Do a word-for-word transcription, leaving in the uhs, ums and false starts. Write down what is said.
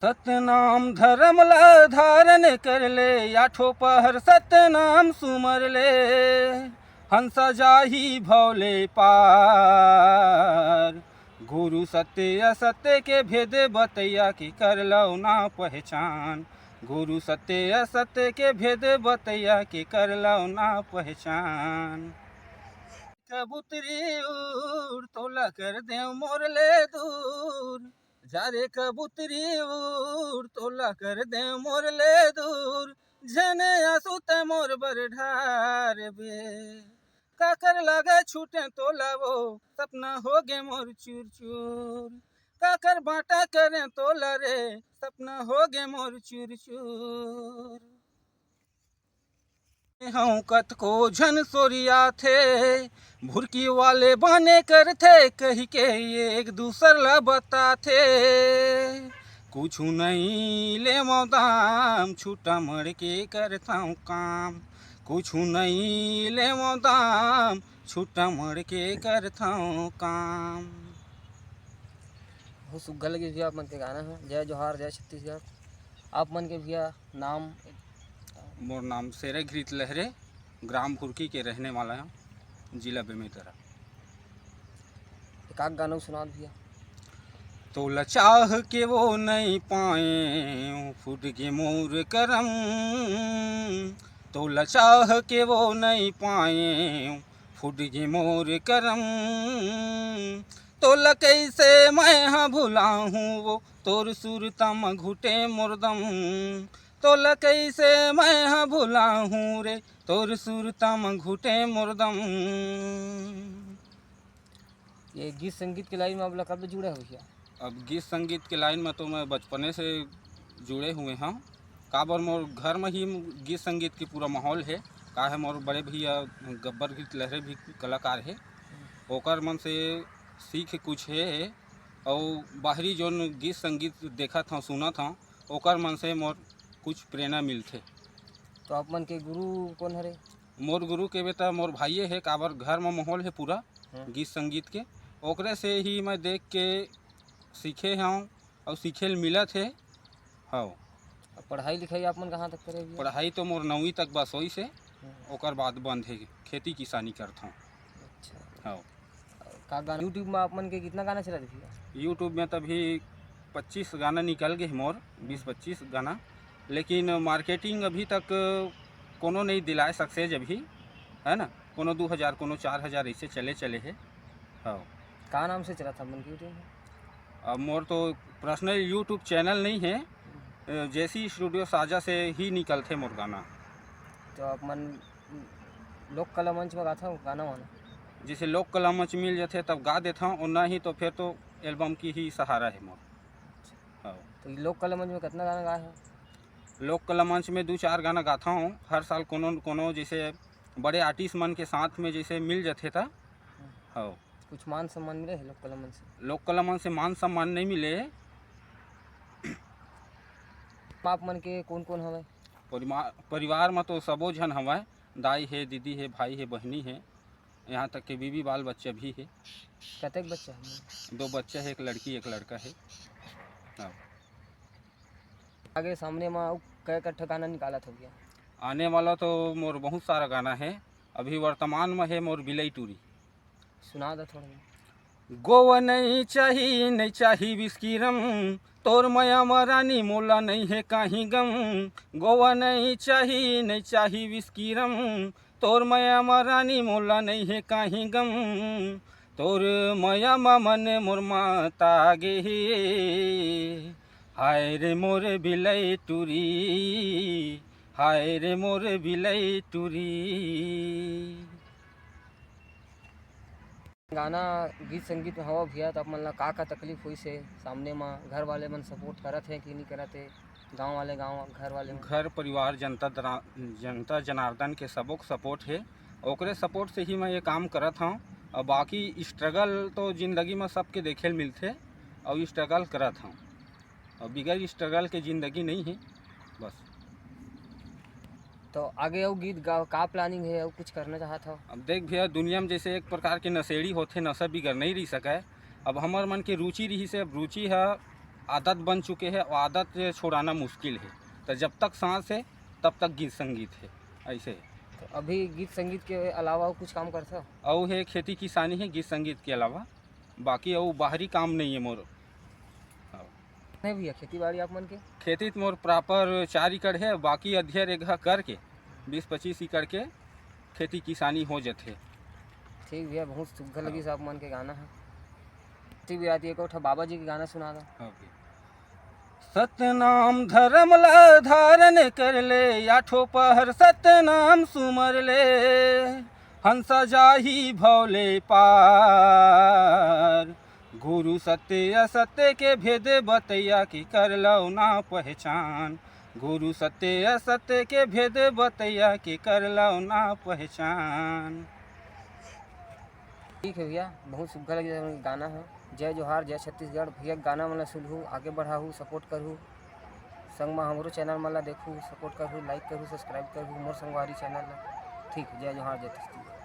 सतनाम धर्म ला धारण कर ले, आठों पहर सतनाम सुमर ले, हंसा जाही भव ले पार। गुरु सत्य असत्य के भेद बतैया के कर लव ना पहचान, गुरु सत्य असत्य के भेद बतैया के कर लव ना पहचान। कबूतरी उड़ तोला कर देव मोर ले दूर, जा रे कबूतरी उड़ तोला कर देव मोर ले दूर, झन आंसू ते मोर बर ढारबे। काकर लागे छूटे तोला वो, सपना होगे मोर चूर चूर। काकर बांटा करे तोला रे, सपना होगे मोर चूर चूर। हूँ कतको झन सोरियाथे, भुरकी वाले बने करथे कहिके एक दूसर ला बताथे। कुछु नइ लेवं दाम, छुट्टा मड़ के करथंव काम। कुछु नइ लेवं दाम, छुट्टा मड़ के करथंव काम। बहुत सुग्घर लगे भैया आप मन के गाना है। जय जोहार, जय छत्तीसगढ़। आप मन के भैया नाम? मोर नाम शेरा घृत लहरे, ग्राम भुरकी के रहने वाला हूँ, जिला बेमेतरा। एक आध गाना सुना भैया। तोला चाह के वो नइ पाएंव, फूट गे मोर करम। तोला चाह के वो नइ पाएंव, फूट गे मोर करम। तोला कइसे मैं ह भुलाहूँ वो, तोर सुरता म घुटे मोर दम। तोला कइसे मैं ह भुलाहूँ रे, तोर सुरता म घुटे मोर दम। ये गीत संगीत के लाइन में आप लोग कब से जुड़े हो भैया? अब गीत संगीत के लाइन में तो मैं बचपने से जुड़े हुए हूँ। काबर मोर घर में ही गीत संगीत के पूरा माहौल है। का है, मोर बड़े भैया गब्बर घृत लहरे भी कलाकार है, ओकर मन से सीख कुछ है। और बाहरी जोन गीत संगीत देखत हूँ, सुनत हूँ, ओकर मन से मोर कुछ प्रेरणा मिलथे। तो आप मन के गुरु कौन हरे? मोर गुरु के बेटा मोर भाइये हे, काबर घर म माहौल हे पूरा हम्म। गीत संगीत के, ओकरे से ही मैं देख के सीखे हूँ और सीखे ल मिलत हे। हाँ। अब पढ़ाई लिखाई आप मन कहाँ तक करे भैया? पढ़ाई तो मोर नौवीं तक बस होइस हे, हम्म। ओकर बाद बंद हे, खेती किसानी करत हूँ। अच्छा। हाँ। का गाना YouTube में आप मन के कितना गाना चलत भैया? YouTube में तभी पच्चीस गाना निकल गए मोर, बीस पच्चीस गाना, लेकिन मार्केटिंग अभी तक कोनो नहीं दिलाए सक्सेस अभी, है ना, कोनो दो हज़ार, कोनो चार हज़ार ऐसे चले चले है। हाँ। का नाम से चलत आप मन के YouTube में? अब मोर तो पर्सनल YouTube चैनल नहीं है, अ, जेसी स्टूडियो साजा से ही निकलथे मोर गाना। तो आप मन लोक कला मंच में गाथव गाना वाना? जैसे लोक कला मंच मिल जाथे तब गा देथव, और नहीं तो फिर तो एल्बम की ही सहारा है मोर। हाँ। तो ये लोक कला मंच में कितना गाना गाए हो? लोक कला मंच में दो चार गाना गाथव हर साल, कोनो न कोनो जैसे बड़े आर्टिस्ट मन के साथ में जैसे मिल जाथे त। हाँ। कुछ मान सम्मान मिले है लोक कला मंच से? लोक कला मंच से मान सम्मान नहीं मिले। आप मन के कौन कौन हवय? परिमा-, परिवार में तो सबो झन हवय, दाई हे, दीदी हे, भाई हे, बहिनी हे, यहाँ तक के बीबी बाल बच्चा भी हे। कतेक बच्चा है? दो बच्चा है, एक लड़की, एक लड़का है। हाँ। आगे सामने में अउ कय कट्ठा गाना निकालत हो गया? आने वाला तो मोर बहुत सारा गाना है, अभी वर्तमान में है मोर बिलई टूरी। सुना दा थोड़ा। गोवा नहीं चाही, नहीं चाही विस्की रम, तोर मया म रानी मोला नहीं है काहीं गम। गोवा नहीं चाही, नहीं चाही विस्की रम, तोर मया म रानी मोला नहीं है काहीं गम। तोर मया म मन मोर माता गे हे, हाय रे मोर बिलई टूरी, हाय रे मोर बिलई टूरी। गाना गीत संगीत में हवा भैया, तो आप मन ला का का तकलीफ होइस हे सामने मा? घर वाले मन सपोर्ट करत हे कि नहीं करत हे? गांव वाले, गांव घर वाले मन? घर परिवार, जनता दरा-, जनता जनार्दन के सबक सपोर्ट हे, ओकरे सपोर्ट से ही मैं ये काम करत हूँ। और बाकी स्ट्रगल तो जिंदगी में सबके देखे ल मिलथे, और स्ट्रगल करत हूँ। और बिगर स्ट्रगल के जिंदगी नहीं है। बस। तो आगे अउ गीत गा-, का प्लानिंग है, अउ कुछ करना चाहत हव? अब देख भैया, दुनिया में जैसे एक प्रकार के नशेड़ी होथे, नशा बिगर नहीं रह सके। अब हमर मन के रुचि रही से, अब रुचि है आदत बन चुके हे, वो आदत ये छुड़ाना मुश्किल हे। तो जब तक सांस हे, तब तक गीत संगीत हे, ऐसे हे। तो अभी गीत संगीत के अलावा अउ कुछ काम करथव? अउ हे खेती किसानी हे गीत संगीत के अलावा, बाकी अउ बाहरी काम नहीं हे मोर। नहीं भैया, खेती बाड़ी आप मन के? खेती तो मोर प्रॉपर चार एकड़ हे, बाकी अधिया रेगहा करके बीस पच्चीस एकड़ के खेती किसानी हो जथे। ठीक भैया, बहुत सुग्घर लगिस आप मन के गाना ह। ठीक भैया, एक ठो बाबा जी के गाना सुना दो। ओके। सतनाम धर्म ला धारण कर ले, आठो पहर सतनाम सुमर ले, हंसा जाही भव ले पार। गुरु सत्य असत्य के भेद बतैया के कर लव ना पहचान। गुरु सत्य असत्य के भेद बतैया के कर लव ना पहचान। ठीक है भैया, बहुत सुग्घर लगिस गाना ह। जय जोहार, जय छत्तीसगढ़। भैया गाना मन ला सुनहू, आगे बढ़ाहू, सपोर्ट करहू। संग मा हमरो चैनल मन ला देखहू, सपोर्ट करहू, लाइक करहू, सब्सक्राइब करहू मोर संगवारी चैनल ला। ठीक, जय जोहार, जय छत्तीसगढ़।